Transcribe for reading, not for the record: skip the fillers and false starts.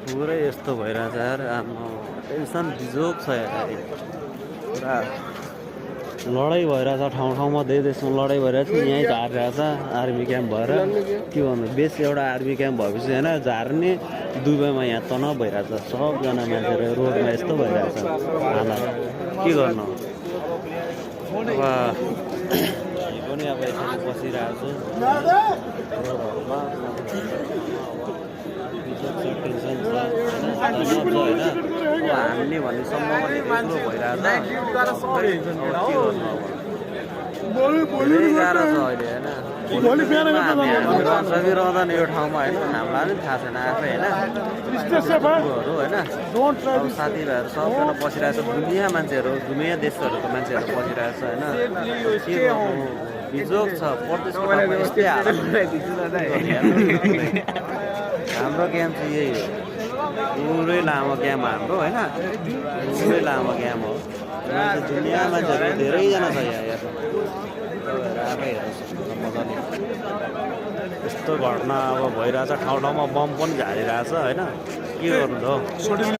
पुरै यस्तो भइरहेछ यार आम्मा टेन्सन बिजोग छ यार पुरा लडाइँ भइरहेछ ठाउँ ठाउँमा देशमा लडाइँ भइरहेछ यहीँ झारिरहेछ आर्मी क्याम्प भएर के भन्नु बेस एउटा आर्मी क्याम्प भएपछि होइन झार्ने दुबईमा यहाँ तनाव भइरहेछ सबजना मान्छेहरू रोडमा यस्तो भइरहेछ हालत के गर्नु अब पनि अब यसरी बसिरहेको छु रोडहरूमा टेन्सन छ होइन हामीले भन्ने सम्ममा यत्रो भइरहेछ धेरै गाह्रो छ अहिले होइन सकिरहँदैन यो ठाउँमा होइन हामीलाई पनि थाहा छैन आफै होइन होइन अब साथीभाइहरू सबजना बसिरहेको छ दुनियाँ मान्छेहरू दुनियाँ देशहरूको मान्छेहरू बसिरहेको छ होइन के गर्नु बिजोग छ परदेशको यस्तै हालत हाम्रो क्याम्प चाहिँ यही हो पुरै लामो क्याम्प हाम्रो होइन पुरै लामो क्याम्प हो दुनियाँ मान्छेहरू धेरैजना छ यहाँ हेर्नु आफै हेर्नु मजाले यस्तो घटना अब भइरहेछ ठाउँ ठाउँमा बम पनि झारिरहेछ होइन के गर्नु त हौ